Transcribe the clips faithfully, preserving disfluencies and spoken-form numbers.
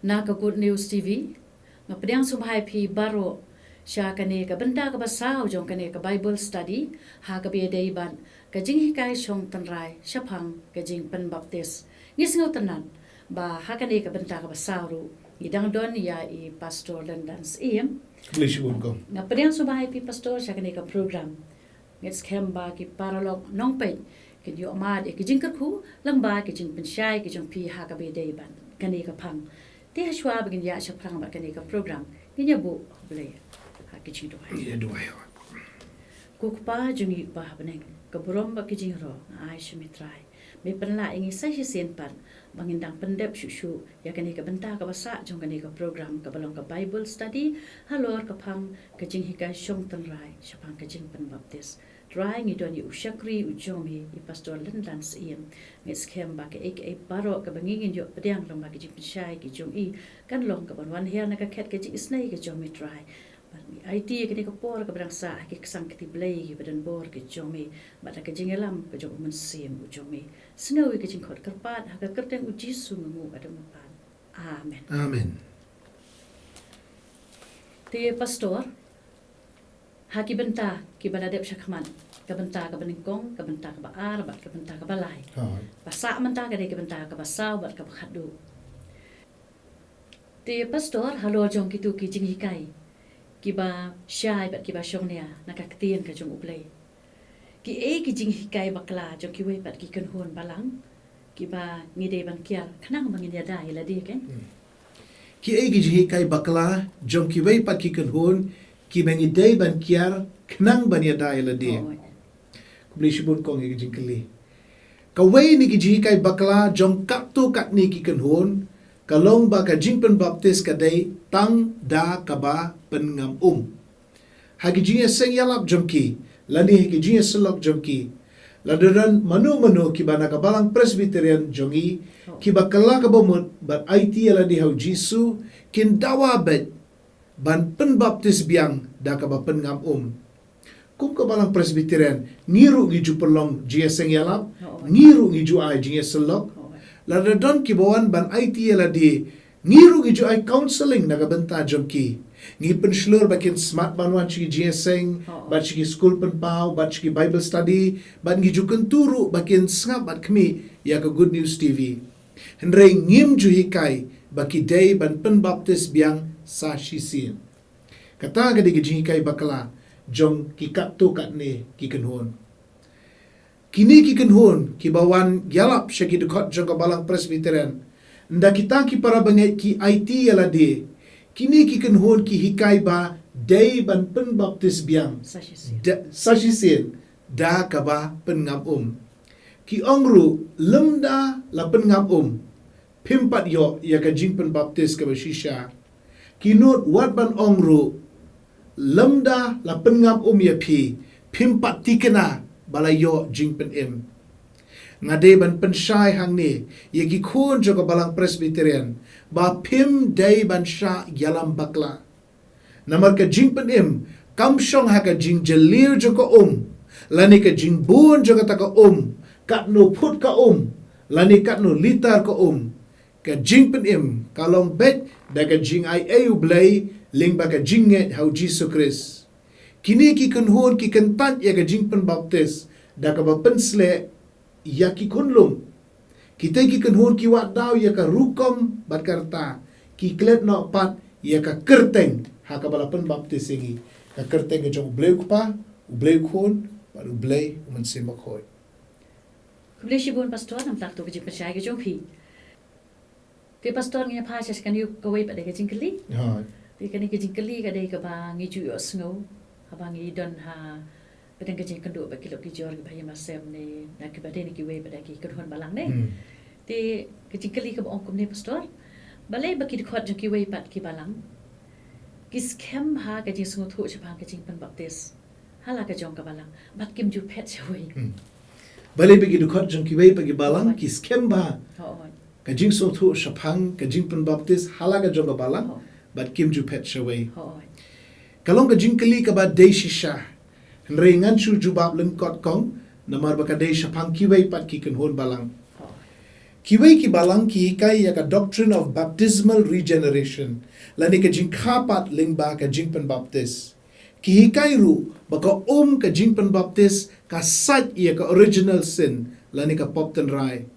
Na ka Good News T V, nga pdiang sngewbha ïa phi baroh sha kane ka bynta kaba saw jong kane ka Bible study, ha kaba ïadei bad ka jinghikai shong tynrai shaphang ka jingpynbaptis. Ngi sngewtynnat ba ha kane ka bynta kaba saw ruh ngi dang don ïa i Pastor Lyndan Syiem. Khublei shibun kong. Nga pdiang sngewbha ïa phi Pastor sha kane ka program. Ngeit skhem ba ki paralok nongpeit kin ïoh mad ïa ki jingkyrkhu lyngba ki jingpynshai ki jong phi ha kaba ïadei bad kane ka phang. Te hashwa ba ngin ïa shaphrang bad kane ka program, ngin ïa buh ha U Blei ha ki jingduwai. Ïa duwai. Ko Kpa jong ngi uba ha bneng, ka burom bad ki jingrong nga ai sha me Trai. Me pynlah ïa ngi sa shisien pat ba ngin dang pyndep shuh shuh ïa kane ka bynta kaba sah jong kane ka program kaba long ka Bible study halor ka phang ka jinghikai shong tynrai shaphang ka jingpynbaptis. Trai, ngi don ïa u shakri u jong me i Pastor Lyndan Syiem. Ngeit skhem ba kaei kaei baroh kaba ngi ngin ïoh pdiang lyngba ka jingpynshai ki jong i kan long kaban wan hiar na ka khet ka jingisynei ka jong me Trai. Bad ngi aiti ïa kane ka por kaba dang sah ha ki ksang kti Blei kiba don bor ki jong me bad ha ka jingïalam ka jong u Mynsiem u jong me. Sngew ïa ka jingkhot kyrpad ha ka kyrteng u Jisu nga nguh, nga don, nga pan. Amen. Amen. Te Pastor, ha ki bynta kiba la dep shakhmat, ka bynta kaba nyngkong, ka bynta kaba ar bad ka bynta kaba lai. Hooid. Ba sah mynta ka dei ka bynta kaba saw bad kaba khatduh. Te Pastor, halor jong kito ki jinghikai kiba shai bad kiba shongnia na ka ktien ka jong U Blei, kiei ki jinghikai bakla jong kiwei pat ki kynhun balang kiba ngi dei ban kiar khnang ba ngin ïada ïa lade, keiñ? Hmm. Kiei ki jinghikai bakla jong kiwei pat ki kynhun kiba ngi dei ban kiar khnang ban ïada ïa lade? Hooid. Khublei shibun kong ïa ka jingkylli. Kawei na ki jinghikai bakla jong katto katne ki kynhun ka long ba ka jingpynbaptis ka dei tang da kaba pynngam um. Ha ki jingïaseng ïalap jong ki lane ha ki jingïasyllok jong ki, lada don mano mano kiba na ka Balang Presbyterian jong ngi, oh, kiba kylla kaba mut bad aiti ïa lade ha u Jisu, kin dawa beit ban pynbaptis biang da kaba pynngam um. Kum ka Balang Presbyterian, ngi ruh ngi ju pynlong jingïaseng ïalap, oh, oh, ngi ruh ngi ju ai jingïasyllok. Oh, oh. Lada don kiba wan ban aiti ïa lade, ngi ruh ngi ju ai counselling na ka bynta jong ki. Ngi pynshlur ba kin smat ban wan sha ki jingïaseng, oh, oh, bad sha ki skul pynpaw, bad sha ki Bible study, bad ngi ju kyntu ruh ba kin sngap bad khmih ïa ka Good News T V. Hynrei ngim ju hikai ba ki dei ban pynbaptis biang sa shisien. Kata ka dei ka jinghikai bakla jong ki katto katne ki kynhun. Kine ki kynhun kiba wan ïalap sha ki dkhot jong ka Balang Presbyterian, ynda kita ki para bangeit ki aiti ïa lade, kine ki kynhun ki hikai ba dei ban pynbaptis biang sa shisien. Da, sa shisien da kaba pynngam um. Ki ong ruh, lymda la pynngam um, phim pat ïoh ïa ka jingpynbaptis kaba shisha. Ki nud wat ban ong ruh, lymda la pynngam um ïa phi, phim pat thikna ba la ïoh jingpynim. Nga dei ban pynshai hangne ïa ki khun jong ka Balang Presbyterian ba phim dei ban shah ïalam bakla. Namar ka jingpynim kam shong ha ka jingjylliew jong ka um, lane ka jingbun jong kata ka um, katno phut ka um, lane katno litar ka um. Ka jingpynim ka long beit da ka jingaiei U Blei lyngba ka jingngeit ha u Jisu Khrist. Kine ki kynhun ki kyntait ïa ka jingpynbaptis da kaba pynsleh ïa ki khunlung. Kita ki kynhun ki wad daw ïa ka rukom bad ka rta, ki klet noh pat ïa ka kyrteng ha kaba la pynbaptis ïa ngi, ka kyrteng ka jong U Blei U Kpa, U Blei U Khun, bad U Blei U Mynsiem Bakhuid. Khublei shibun Pastor, namar kata ka jingpynshai ka jong phi. Te Pastor, ngin ïa phai sha kane kawei pat de ka jingkylli. Hooid. Te kane ka jingkylli ka dei kaba ngi ju ïohsngew haba ngi don ha pdeng ka jingkynduh bad ki lok ki jor kiba ïa masem ne na kiba dei na kiwei pat de ki kynhun balang ne. Hmm. Te ka jingkylli kaba ong kumne Pastor, balei ba ki dkhot jong kiwei pat ki balang ki skhem ha ka jingsngewthuh shaphang ka jingpynbaptis ha la ka jong ka balang bad kim ju phet shawei? Hmm. Balei ba ki dkhot jong kiwei pat ki balang ki skhem bha, hooid, ka jingsngewthuh shaphang ka jingpynbaptis ha la ka jong ka balang, hooid, bad kim ju phet shawei? Hooid. Ka long ka jingkylli kaba dei shisha. Hynrei ngan shu jubab lyngkot kong, namar ba ka dei shaphang kiwei pat ki kynhun balang. Hooid. Kiwei ki balang ki hikai ïa ka doctrine of baptismal regeneration, lane ka jingkha pat lyngba ka jingpynbaptis. Ki hikai ruh ba ka um ka jingpynbaptis ka sait ïa ka original sin, lane ka pop tynrai.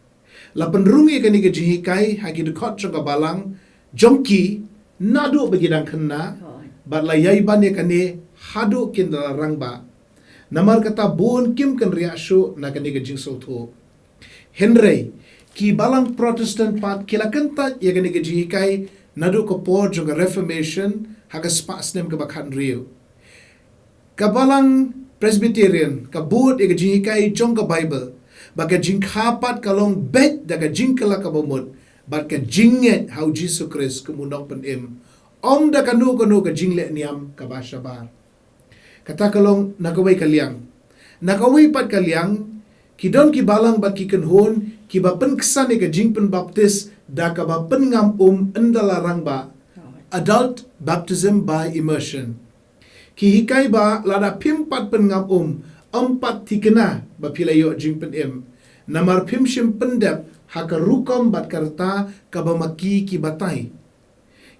La pynrung ïa kane ka jinghikai ha ki dkhot jong ka balang jong ki naduh ba ki dang khynnah, bad la ïai ban ïa kane haduh kin da la rangbah. Namar kata bun kim kynriah shuh na kane ka jingsngewthuh. Hynrei ki balang Protestant pat ki la kyntait ïa kane ka jinghikai naduh ka por jong ka Reformation ha ka spah snem kaba khathynriew. Ka balang Presbyterian ka bud ïa ka jinghikai jong ka Bible ba ka jingkha pat ka long beit da ka jingkylla kaba mut bad ka jingngeit ha u Jisu Khrist kum u Nongpynim, ym da kano kano ka jingleh niam kaba shabar. Kata ka long na kawei ka liang. Na kawei pat ka liang, ki don ki balang bad ki kynhun kiba pynksan ïa ka jingpynbaptis da kaba pynngam um ynda la rangbah, adult baptism by immersion. Ki hikai ba lada phim pat pynngam um, ym pat thikna ba phi la ïoh jingpynim, namar phim shym pyndep ha ka rukom bad ka rta kaba ma ki ki batai.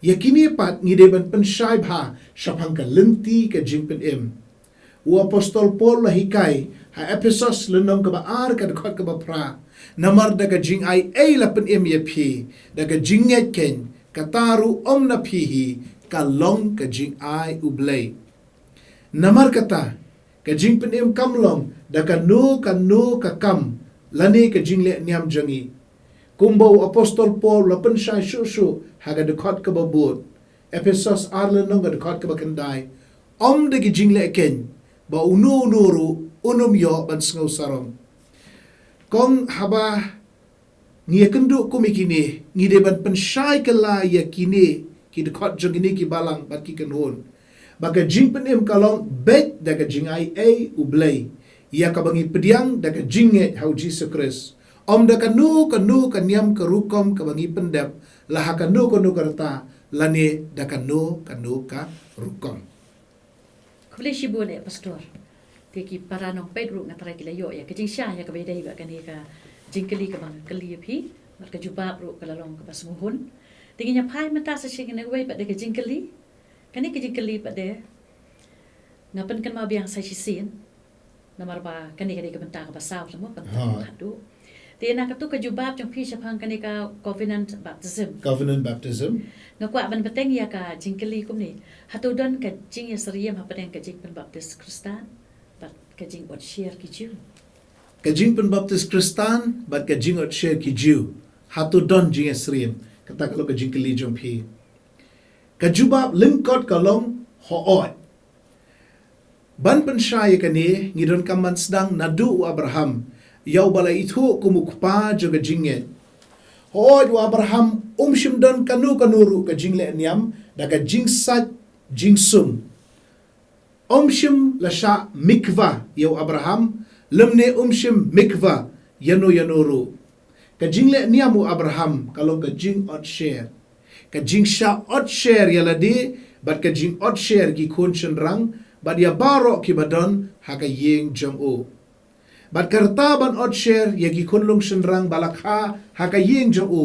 Ïa kine pat ngi dei ban pynshai bha shaphang ka lynti ka jingpynim. U apostol Paul la hikai ha Ephesos lynnong kaba ar ka dkhot kaba phra, namar da ka jingai ei la pynim ïa phi, da ka jingngeit keiñ, kata ruh ym na phi hi, ka long ka jingai U Blei. Namar kata, ka jingpynim kam long da kano kano ka kam lane ka jingleh niam jong ngi. Kumba u apostol Paul la pynshai shuh shuh ha ka dkhot kaba bud, Ephesos ar lynnong ka dkhot kaba khyndai, ym da ki jingleh keiñ, ba uno uno ruh un ym ïoh ban sngew sarong. Kong haba ngi ïakynduh kum ïa kine, ngi dei ban pynshai kylla ïa kine ki dkhot jong kine ki balang bad ki kynhun ba ka jingpynim ka long beit da ka jingai ei U Blei, ïa kaba ngi pdiang da ka jingngeit ha u Jisu Khrist, ym da kano kano ka niam ka rukom kaba ngi pyndep la ha kano kano ka rta lane da kano kano ka rukom. Khublei shibun eh Pastor. Te ki para nongpeit ruh nga tharai ki la ïoh ïa ka jingshai ïa kaba ïadei bad kane ka jingkylli kaba nga kylli ïa phi, bad ka jubab ruh ka la long kaba sngewhun. Te ngin ïa phai mynta sa shisien na kawei pat de ka jingkylli. Kane ka jingkylli pat de nga pynkynmaw biang sa shisien, namar ba kane ka dei ka bynta kaba saw, tang mo, ka bynta kaba khatduh. Te na katu ka jubab jong phi shaphang kane ka covenant baptism. Covenant baptism. Nga kwah ban bteng ïa ka jingkylli kumne. Hato don ka jingïasyriem hapdeng ka jingpynbaptis Khristan bad ka jingotsher ki Jiw? Ka jingpynbaptis Khristan bad ka jingotsher ki Jiw, hato don jingïasyriem? Kata ka long ka jingkylli jong phi. Ka jubab lyngkot ka long hooid. Ban pynshai ïa kane, ngi donkam ban sdang naduh u Abraham, ïa uba la ithuh kum u kpa jong ka jingngeit. Hooid, u Abraham um shym don kano kano ruh ka jingleh niam da ka jingsait jingsum. Um shym la shah mikvah ïa u Abraham, lymne um shym mikvah ïano ïano ruh. Ka jingleh niam u Abraham ka long ka jingotsher. Ka jingshah otsher ïa lade bad ka jingotsher ki khun shynrang bad ïa baroh kiba don ha ka ïing jong u. Bad ka rta ban otsher ïa ki khunlung shynrang ba la kha ha ka ïing jong u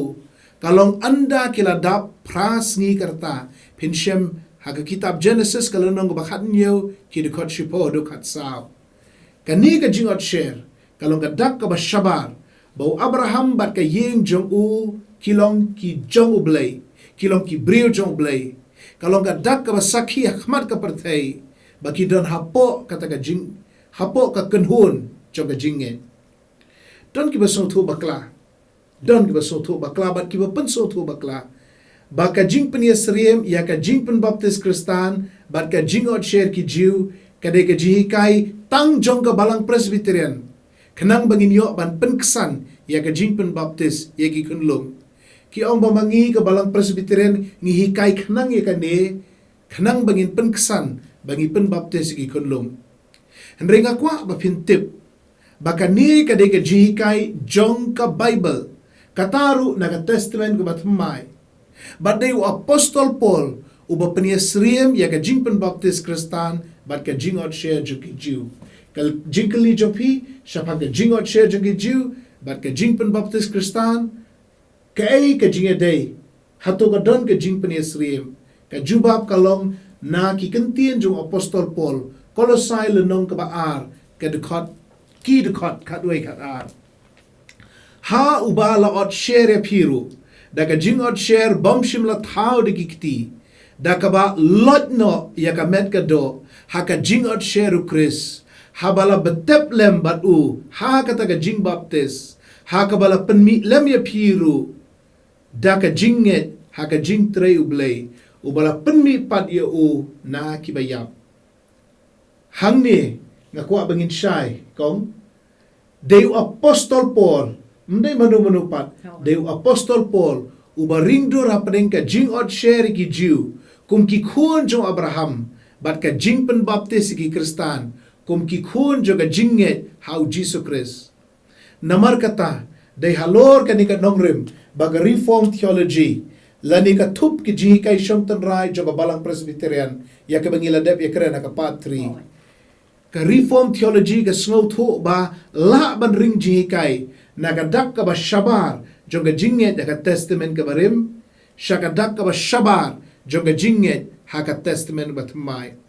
ka long ynda ki la dap phra sngi ka rta, phin shem ha ka kitab Genesis ka lynnong kaba khathynñiew, ki dkhot shiphew haduh khatsaw. Kane ka jingotsher ka long ka dak kaba shabar ba u Abraham bad ka ïing jong u ki long ki jong U Blei, ki long ki briew jong U Blei. Ka long ka dak kaba sakhi ha khmat ka pyrthei ba ki don hapoh kata ka jing, hapoh ka kynhun jong ka jingngeit. Don kiba sngewthuh bakla, don kiba sngewthuh bakla bad kiba pynsngewthuh bakla ba ka jingpynïasyriem ïa ka jingpynbaptis Khristan bad ka jingotsher ki Jiw ka dei ka jinghikai tang jong ka Balang Presbyterian, khnang ba ngin ïoh ban pynksan ïa ka jingpynbaptis ïa ki khunlung. Ki ong ba ma ngi ka Balang Presbyterian ngi hikai khnang ïa kane, khnang ba ngin pynksan ba ngi pynbaptis ïa ki khunlung. Hynrei nga kwah ba phin tip ba kane ka dei ka jinghikai jong ka Baibl, kata ruh na ka Testament kaba thymmai. Bad dei u apostol Paul uba pynïasyriem ïa ka jingpynbaptis Khristan bad ka jingotsher jong ki Jiw. Ka jingkylli jong phi shaphang ka jingotsher jong ki Jiw bad ka jingpynbaptis Khristan, Kaei ka jingïadei? Hato ka don ka jingpyniasyriem? Ka jubab ka long na ki kyntien jong apostol Paul, Kolosai lynnong kaba ar, ka dkhot, ki dkhot khatwei khatar. Ha uba la ot sher ïa phi ruh da ka jingot sher bym shym la thaw da ki kti, da kaba loit noh ïa ka met ka doh ha ka jingot sher u Khrist, haba la btep lem bad u ha kata ka jingbaptis, ha kaba la pynmih lem ïa phi ruh da ka jingngeit ha ka jingtrei U Blei, uba la pynmih pat ïa u na kiba ïap. Hangne nga kwah ba ngin shai, kong. Dei u apostol Paul, ym dei mano mano pat, dei u apostol Paul uba ring dur hapdeng ka jingot sher ïa ki Jiw kum ki khun jong Abraham, bad ka jingpynbaptis ïa ki Khristan kum ki khun jong ka jingngeit ha u Jisu Khrist. Namar kata, dei halor kane ka nongrim ba ka Reformed Theology, lane ka thup ki jinghikai shong tynrai jong ka Balang Presbyterian, ïa kaba ngi la dep ïakren ha ka part three. Ka Reformed Theology ka sngewthuh ba lah ban ring jinghikai na ka dak kaba shabar jong ka jingngeit ha ka Testament kaba rim sha ka dak kaba shabar jong ka jingngeit ha ka Testament bathymmai.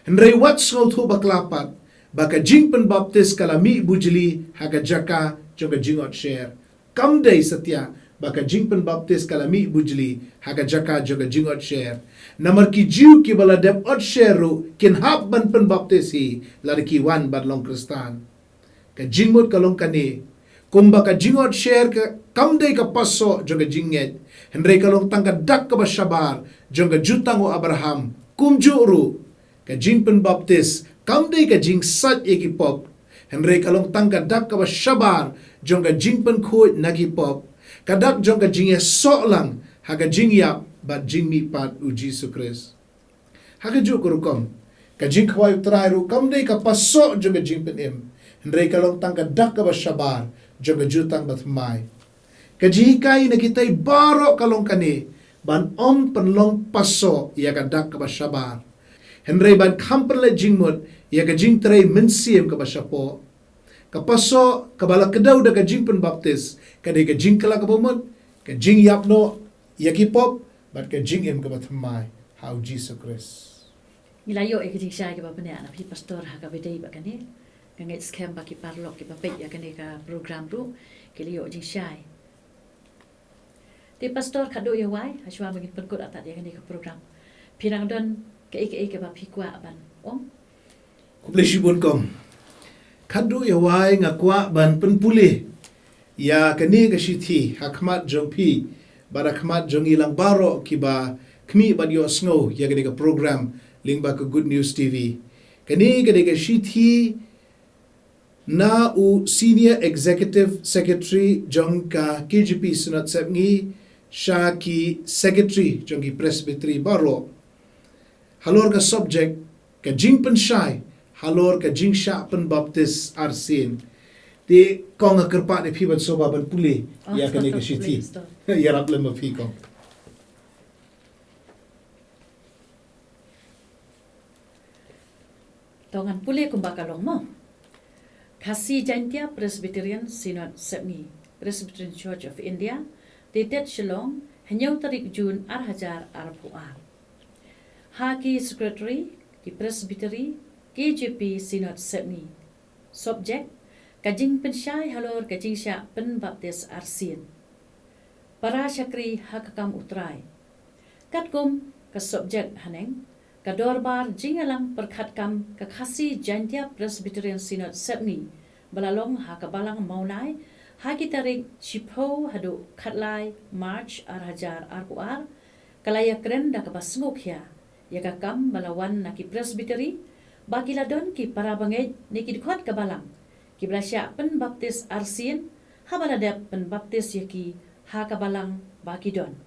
Hynrei wat sngewthuh bakla pat ba ka jingpynbaptis ka la mih bujli ha ka jaka jong ka jingot sher. Kam dei satia ba ka jingpynbaptis ka la mih bujli ha ka jaka jong ka jingot sher. Namar ki Jiw kiba la dep ot sher ruh kin hap ban pynbaptis hi lada ki wan ban long Khristan. Ka jingmut ka long kane, kumba ka jingot sher ka kam dei ka pasoh jong ka jingngeit, hynrei ka long tang ka dak kaba shabar jong ka jutang u Abraham. Kumjuh ruh, ka jingpynbaptis kam dei ka jingsait ïa ki pop, hynrei ka long tang ka dak kaba shabar jong ka jingpynkhuid na ki pop, ka dak jong ka jingïasoh lang ha ka jingïap bad jingmihpat u Jisu Khrist. Ha kajuh ka rukom, ka jingkhawai U Trai ruh kam dei ka pasoh jong ka jingpynim, hynrei ka long tang ka dak kaba shabar jong ka jutang bathymmai. Ka jinghikai na kita baroh ka long kane, ban ym pynlong pasoh ïa ka dak kaba shabar, hynrei ban kham pynleit jingmut ïa ka jingtrei mynsiem kaba shapoh. Ka pasoh kaba la kdew da ka jingpynbaptis ka dei ka jingkylla kaba mut, ka jingïap noh ïa ki pop, bad ka jingim kaba thymmai ha u Jisu Khrist. Ngi la ïoh ïa ka jingshai kaba bniah na phi pastor ha kaba ïadei bad kane. Nga ngeit skhem ba ki paralok kiba peit ïa kane ka program ruh ki la ïoh jingshai. Te pastor, khadduh ïa wai, hashwa ba ngin pynkut artat ïa kane ka program, phi nang don kaei kaei kaba phi kwah ban ong? Khublei shibun kong. Khadduh ïa wai nga kwah ban pynpule ïa kane ka shithi ha khmat jong phi bad ha khmat jong ngi lang baroh kiba khmih bad ïohsngew ïa kane ka program lyngba ka Good News T V. Kane ka dei ka shithi na u Senior Executive Secretary jong ka K J P Synod Sepngi sha ki Secretary jong ki Presbytery baroh, halor ka subject, ka jingpynshai halor ka jingshah pynbaptis arsien. Te kong, nga kyrpad ïa phi ban sngewbha ban pule ïa kane ka shithi. Ïarap lem ma phi kong. To ngan pule kumba ka long mo. Khasi Jaintia Presbyterian Synod Sepngi, Presbyterian Church of India, dated Shillong, hynñiew tarik June ar hajar arphew ar. Ha ki Secretary ki Presbytery, K J P Synod Sepngi. Subject, ka jingpynshai halor ka jingshah pynbaptis arsien. Para shakri ha ka kam U Trai. Katkum ka subject haneng, ka dorbar jingïalang pyrkhat kam ka Khasi Jaintia Presbyterian Synod Sepngi ba la long ha ka Balang Mawnai ha ki tarik shiphew haduh khatlai March ar hajar arphew ar, ka la ïakren da kaba sngewkhia ïa ka kam ba la wan na ki Presbytery ba ki la don ki para bangeit ne ki dkhot ka Balang kiba la shah pynbaptis arsien haba la dep pynbaptis ïa ki ha ka Balang ba ki don.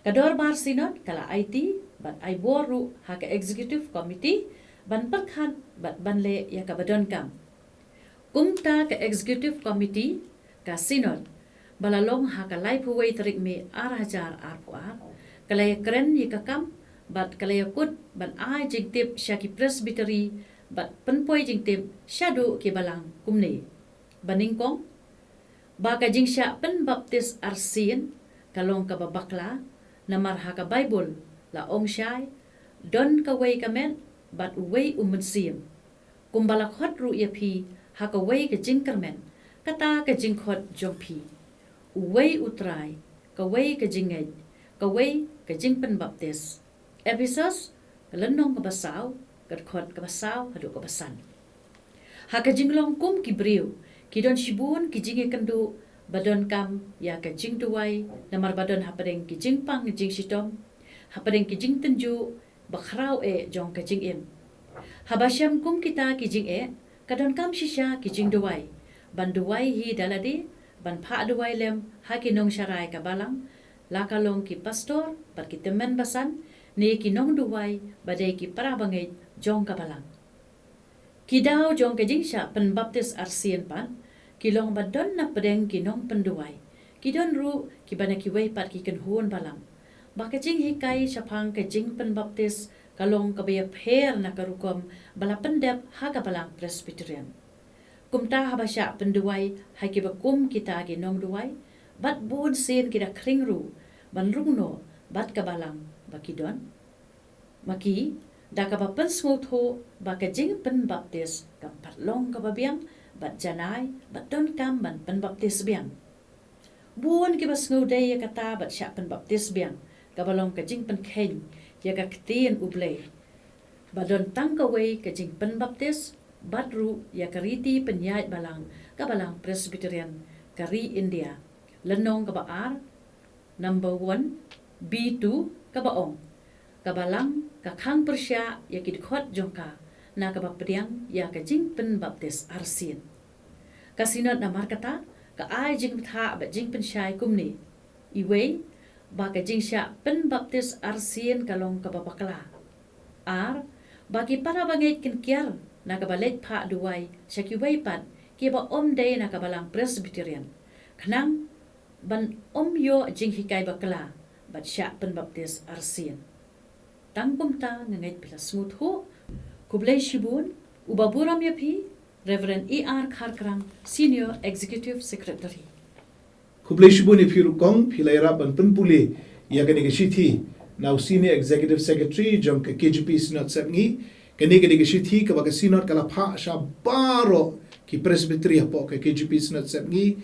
Ka dorbar Synod ka la aiti bad ai bor ruh ha ka Executive Committee ban pyrkhat bad ban leh ïa kaba donkam. Kumta ka Executive Committee ka Synod ba la long ha ka laiphew wei tarik May ar hajar arphew ar, ka la ïakren ïa ka kam bad ka la ïakut ban ai jingtip sha ki Presbytery bad pynpoi jingtip shaduh ki Balang kumne. Ba nyngkong, Ba ka jingshah pynbaptis arsien ka long kaba bakla, namar ha ka Baibl la ong shai, don kawei ka met bad uwei u mynsiem. Kumba la khot ruh ïa phi ha kawei ka jingkyrmen, kata ka jingkhot jong phi. Uwei u Trai, kawei ka jingngeit, kawei ka jingpynbaptis. Ephesos, ka lynnong kaba saw, ka dkhot kaba saw haduh kaba san. Ha ka jinglong kum ki briew, ki don shibun ki jingïakynduh ba donkam ïa ka jingduwai, namar ba don hapdeng ki jingpang jingshitom, hapdeng ki jingtynjuh bakhraw eh jong ka jingim. Haba shem kum kita ki jingeh, ka donkam shisha ki jingduwai. Ban duwai hi da lade, ban phah duwai lem ha ki nongsharai ka balang, la ka long ki pastor bad ki tymmen basan, ne ki nongduwai ba dei ki para bangeit jong ka balang. Ki daw jong ka jingshah pynbaptis arsien pat ki long ba don napdeng ki nongpynduwai. Ki don ruh kiba na kiwei pat ki kynhun balang. Ba ka jinghikai shaphang ka jingpynbaptis ka long kaba ïapher na ka rukom ba la pyndep ha ka balang Presbyterian. Kumta haba shah pynduwai ha kiba kum kita ki nongduwai, bad bun sien ki da khring ruh ban rung noh bad ka balang ba ki don. Ma ki, da kaba pynsngewthuh ba ka jingpynbaptis kam pat long kaba biang, bad janai, bad donkam ban pynbaptis biang. Bun kiba sngewdei ïa kata bad shah pynbaptis biang, kaba long ka jingpynkheiñ ïa ka ktien U Blei. Ba don tang kawei ka jingpynbaptis, bad ruh ïa ka riti pynïaid balang, ka balang Presbyterian ka ri India. Lynnong kaba ar, number one, B two, kaba ong, ka balang ka khang pyrshah ïa ki dkhot jong ka na kaba pdiang ïa ka jingpynbaptis arsien. Ka Synod namar kata ka ai jingbthah bad jingpynshai kumne. Iwei, ba ka jingshah pynbaptis arsien ka long kaba bakla. Ar, ba ki para bangeit kin kiar na kaba leit phah duwai sha kiwei pat kiba ym dei na ka balang Presbyterian, khnang ban ym ïoh jinghikai bakla bad shah pynbaptis arsien. Tang kumta nga ngeit phi la sngewthuh. Khublei shibun, uba burom ïa phi, Reverend E R Kharkrang, Senior Executive Secretary. Khublei shibun ïa phi ruh kong, phi la ïarap ban pynpule ïa kane ka shithi na u Senior Executive Secretary jong ka K J P Synod Sepngi. Kane ka dei ka shithi kaba ka Synod ka la phah sha baroh ki Presbytery hapoh ka K J P Synod Sepngi.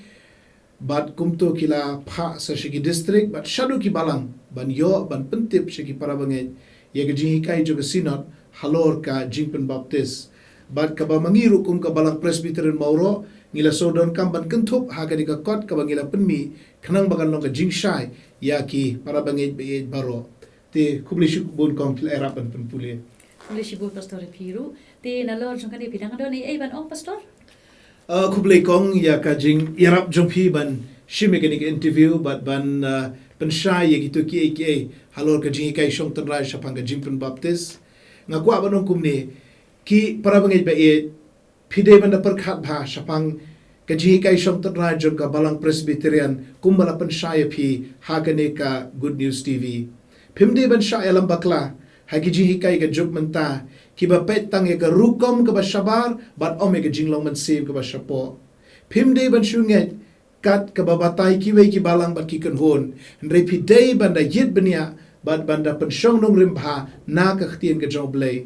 Bad kumto ki la phah sa sha ki district, bad shaduh ki balang, ban ïoh, ban pyntip sha ki para bangeit ïa ka jinghikai jong ka Synod halor ka jingpynbaptis. Bad kaba ma ngi ruh kum ka balang Presbyterian Mawroh, ngi la shu donkam ban kynthup ha kane ka kot kaba ngi la pynmih, khnang ba kan long ka jingshai ïa ki para bangeit ba ïeit baroh. Te khublei shibun kong, phi la ïarap ban pynpule. Khublei shibun Pastor ïa phi ruh. Te nalor jong kane phi dang don ei ei ban ong Pastor? Ah, khublei kong ïa ka jingïarap jong phi ban shim ïa kane ka interview bad ban, ah, pynshai ïa kito kiei kiei halor ka jinghikai shong tynrai shaphang ka jingpynbaptis. Nga kwah ban ong kumne, ki para bangeit ba ïeit, phi dei ban da pyrkhat bha shaphang ka jinghikai shong tynrai jong ka balang Presbyterian kumba la pynshai ïa phi ha kane ka Good News T V. Phim dei ban shah ïalam bakla ha ki jinghikai ka juk mynta, kiba peit tang ïa ka rukom kaba shabar bad ym ïa ka jinglong mynsiem kaba shapoh. Phim dei ban shu ngeit kat kaba batai kiwei ki balang bad ki kynhun, hynrei phi dei ban da ïit bniah bad ban da pynshong nongrim bha na ka ktien ka jong U Blei.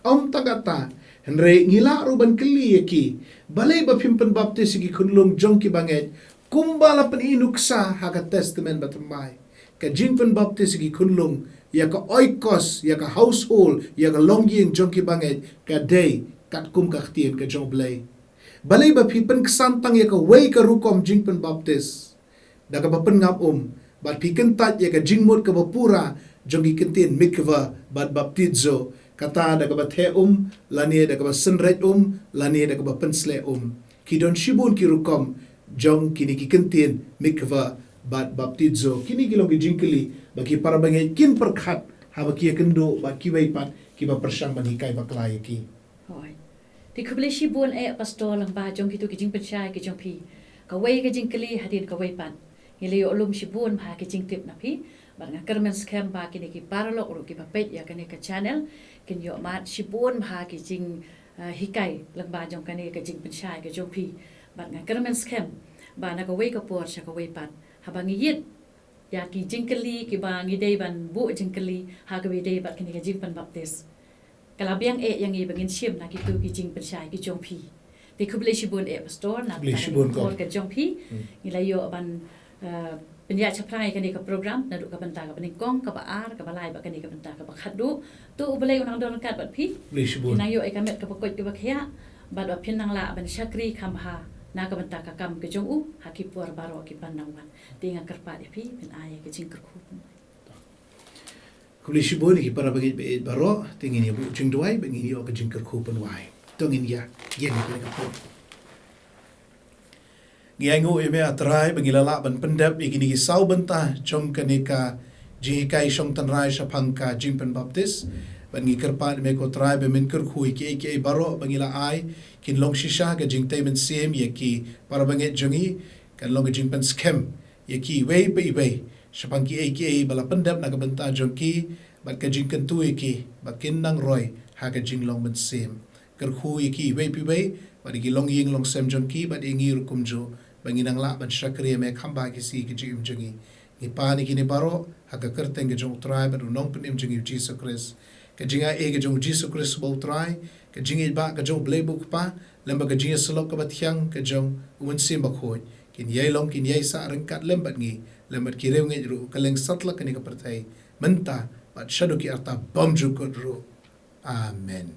Ym tang kata, hynrei ngi lah ruh ban kylli ïa ki, balei ba phim pynbaptis ïa ki khunlung jong ki bangeit, kumba la pyni nuksa ha ka Testament Bathymmai. Ka jingpynbaptis ïa ki khunlung, ïa ka oikos, ïa ka household, ïa ka longïing jong ki bangeit, ka dei katkum ka ktien ka jong U Blei. Balei ba phi pynksan tang ïa kawei ka rukom jingpynbaptis? Da kaba pynngam um, bad phi kyntait ïa ka jingmut kaba pura jong ki kyntien mikvah bad baptizo, kata da kaba theh um, lane da kaba synreit um, lane da kaba pynsleh um. Ki don shibun ki rukom jong kine ki kyntien mikvah bad baptizo. Kine ki long ki jingkylli ba ki para bangeit kin pyrkhat haba ki ïakynduh bad kiwei pat kiba pyrshang ban hikai bakla ïa ki. Hooid. Te khublei shibun eh Pastor lyngba jong kito ki jingpynshai ki jong phi. Kawei ka jingkylli hadien kawei pat. Ngi la ïoh lum shibun bha ki jingtip na phi. Bad nga kyrmen skhem ba kine ki paralok ruh kiba peit ïa kane ka channel kin ïoh mad shibun bha ki jing, eh, hikai lyngba jong kane ka jingpynshai ka jong phi. Bad nga kyrmen skhem ba na kawei ka por sha kawei pat, haba ngi ïit ïa ki jingkylli kiba ngi dei ban buh jingkylli ha kaba ïadei bad kane ka jingpynbaptis, ka la biang eh ïa ngi ba ngin shim na kito ki jingpynshai ki jong phi. Te khublei shibun eh Pastor na ka por ka jong phi. Ngi la ïoh ban pynïaid shaphrang ïa kane ka program naduh ka bynta kaba nyngkong, kaba ar, kaba lai bad kane ka bynta kaba khatduh. To U Blei un nang don ryngkat bad phi. Phin nang ïoh ïa ka met kaba koit kaba khiah bad ba phin nang lah ban shakri kham bha na ka bynta ka kam ka jong u ha ki por baroh kiban nang wan. Te nga kyrpad ïa phi, phin ai ïa ka jingkyrkhu. Khublei shibun ïa ki para bangeit baieit baroh. Te ngin ïa buh jingduwai bad ngin ïoh ka jingkyrkhu pynwai. To ngin ïa ïeng ïa kane ka por. Ngi ainguh ïa me A Trai ba ngi la lah ban pyndep ïa kine ki saw bynta jong kane ka jinghikai shong tynrai shaphang ka jingpynbaptis. Bad ngi kyrpad ïa me ko Trai ba men kyrkhu ïa kiei kiei baroh ba ngi la ai kin long shisha ka jingtei mynsiem ïa ki para bangeit jong ngi, kan long ka jingpynskhem ïa ki iwei pa iwei shaphang kiei kiei ba la pyndep na ka bynta jong ki, bad ka jingkyntu ïa ki ba kin nang roi ha ka jinglong mynsiem. Kyrkhu ïa ki iwei pa iwei bad ïa ki longïing longsem jong ki bad ïa ngi ruh kumjuh, ba ngin nang lah ban shakri ïa me kham bha ha ki sngi ka jingim jong ngi. Ngi pan ïa kine baroh ha ka kyrteng ka jong U Trai bad U Nongpynim jong ngi U Jisu Khrist. Ka jingai ei ka jong U Jisu Khrist uba U Trai, ka jingïeit ba ka jong U Blei uba U Kpa, lem bad ka jingïasyllok kaba thiang ka jong U Mynsiem Bakhuid, kin ïai long kin ïai sah ryngkat lem bad ngi, lem bad ki riewngeit ruh, kylleng satlak kane ka pyrthei, mynta bad shaduh ki arta bymjukut ruh. Amen.